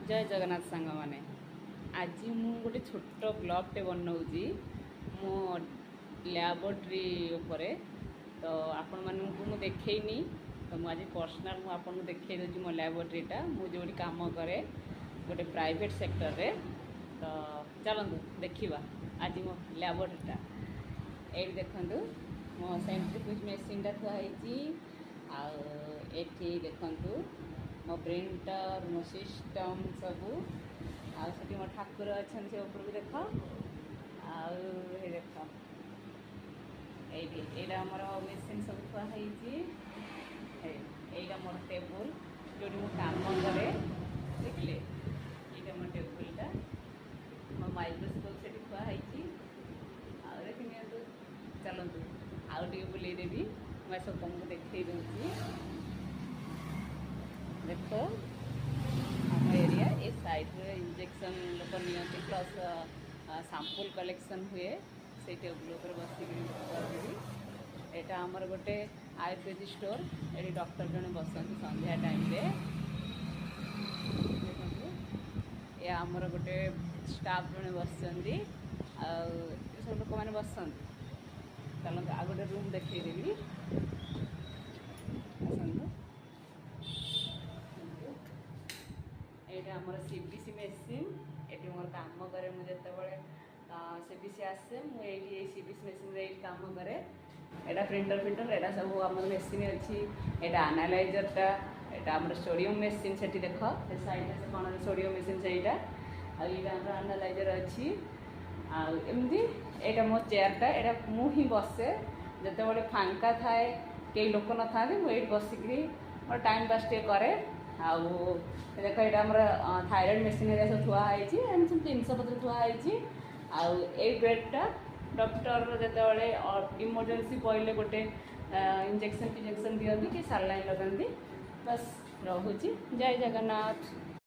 ଜୟ ଜଗନ୍ନାଥ ସାଙ୍ଗମାନେ। ଆଜି ମୁଁ ଗୋଟେ ଛୋଟ ବ୍ଲଗ୍ଟେ ବନଉଛି ମୋ ଲ୍ୟାବୋରେଟୋରୀ ଉପରେ। ତ ଆପଣମାନଙ୍କୁ ମୁଁ ଦେଖେଇନି, ତ ମୁଁ ଆଜି ପର୍ସନାଲ୍ ମୁଁ ଆପଣଙ୍କୁ ଦେଖେଇ ଦେଉଛି ମୋ ଲ୍ୟାବୋରେଟୋରୀଟା, ମୁଁ ଯେଉଁଠି କାମ କରେ ଗୋଟେ ପ୍ରାଇଭେଟ୍ ସେକ୍ଟରରେ। ତ ଚାଲନ୍ତୁ ଦେଖିବା ଆଜି ମୋ ଲ୍ୟାବୋରେଟୋରୀଟା। ଏଇଠି ଦେଖନ୍ତୁ, ମୋ ସେଣ୍ଟ୍ରିଫ୍ୟୁଜ୍ ମେସିନ୍ଟା ଥୁଆ ହେଇଛି। ଆଉ ଏଠି ଦେଖନ୍ତୁ ମୋ ପ୍ରିଣ୍ଟର, ମୋ ସିଷ୍ଟମ୍ ସବୁ। ଆଉ ସେଠି ମୋ ଠାକୁର ଅଛନ୍ତି, ସେ ଉପରକୁ ଦେଖ। ଆଉ ଏଇ ଦେଖ, ଏଇଠି ଏଇଟା ଆମର ମେସିନ୍ ସବୁ ଥୁଆ ହେଇଛି। ଏଇଟା ମୋର ଟେବୁଲ୍, ଯେଉଁଠି ମୁଁ କାମ କରେ। ଦେଖିଲେ, ଏଇଟା ମୋ ଟେବୁଲ୍ଟା, ମୋ ମାଇକ୍ରୋସ୍କୋପ୍ ସେଠି ଥୁଆ ହେଇଛି। ଆଉ ଦେଖି ନିଅନ୍ତୁ। ଚାଲନ୍ତୁ, ଆଉ ଟିକେ ବୁଲେଇ ଦେବି। ମୁଁ ଏସବୁ ତୁମକୁ ଦେଖେଇ ଦେଉଛି। ଦେଖ, ଆମ ଏରିଆ ଏ ସାଇଡ଼୍ରେ ଇଞ୍ଜେକ୍ସନ୍ ଲୋକ ନିଅନ୍ତି, ପ୍ଲସ୍ ସାମ୍ପୁଲ୍ କଲେକ୍ସନ୍ ହୁଏ। ସେଇ ଟେବୁଲ୍ ଉପରେ ବସିକିରି କରିବି। ଏଇଟା ଆମର ଗୋଟେ ଆୟୁର୍ବେଦିକ ଷ୍ଟୋର୍। ଏଠି ଡକ୍ଟର ଜଣେ ବସନ୍ତି ସନ୍ଧ୍ୟା ଟାଇମ୍ରେ। ଦେଖନ୍ତୁ, ଏ ଆମର ଗୋଟେ ଷ୍ଟାଫ୍ ଜଣେ ବସିଛନ୍ତି ଆଉ ଏସବୁ ଲୋକମାନେ ବସନ୍ତି। ଚାଲନ୍ତୁ, ଆଉ ଗୋଟେ ରୁମ୍ ଦେଖେଇଦେବି, ଆସନ୍ତୁ। ଏଇଟା ଆମର ସିବିସି ମେସିନ୍। ଏଠି ମୋର କାମ କରେ ମୁଁ। ଯେତେବେଳେ ସିବିସି ଆସେ, ମୁଁ ଏଇଠି ଏଇ ସିବିସି ମେସିନ୍ରେ ଏଇଠି କାମ କରେ। ଏଇଟା ପ୍ରିଣ୍ଟର ଫିଣ୍ଟର, ଏଇଟା ସବୁ ଆମର ମେସିନ୍ ଅଛି। ଏଇଟା ଆନାଲାଇଜରଟା, ଏଇଟା ଆମର ସୋଡ଼ିୟମ୍ ମେସିନ୍। ସେଠି ଦେଖ, ସେ ସାଇଡ଼୍ରେ ସେ କ'ଣ ସୋଡ଼ିୟମ୍ ମେସିନ୍ ସେଇଟା। ଆଉ ଏଇଟା ଆମର ଆନାଲାଇଜର ଅଛି। ଆଉ ଏମିତି ଏଇଟା ମୋ ଚେୟାରଟା, ଏଇଟା ମୁଁ ହିଁ ବସେ। ଯେତେବେଳେ ଫାଙ୍କା ଥାଏ, କେହି ଲୋକ ନଥାନ୍ତି, ମୁଁ ଏଇଠି ବସିକିରି ମୋର ଟାଇମ୍ ପାସ୍ ଟିକେ କରେ। ଆଉ ଦେଖ, ଏଇଟା ଆମର ଥାଇରଏଡ଼ ମେସିନ୍ ହେରିକା ସବୁ ଥୁଆ ହେଇଛି। ଏମିତି ସବୁ ଜିନିଷ ପତ୍ର ଥୁଆ ହେଇଛି। ଆଉ ଏଇ ବେଡ଼୍ଟା ଡକ୍ଟର ଯେତେବେଳେ ଇମର୍ଜେନ୍ସି ପଡ଼ିଲେ ଗୋଟେ ଇଞ୍ଜେକ୍ସନ୍ ଫିଞ୍ଜେକ୍ସନ୍ ଦିଅନ୍ତି କି ସାଲାଇନ୍ ଲଗାନ୍ତି। ବାସ୍, ରହୁଛି। ଜୟ ଜଗନ୍ନାଥ।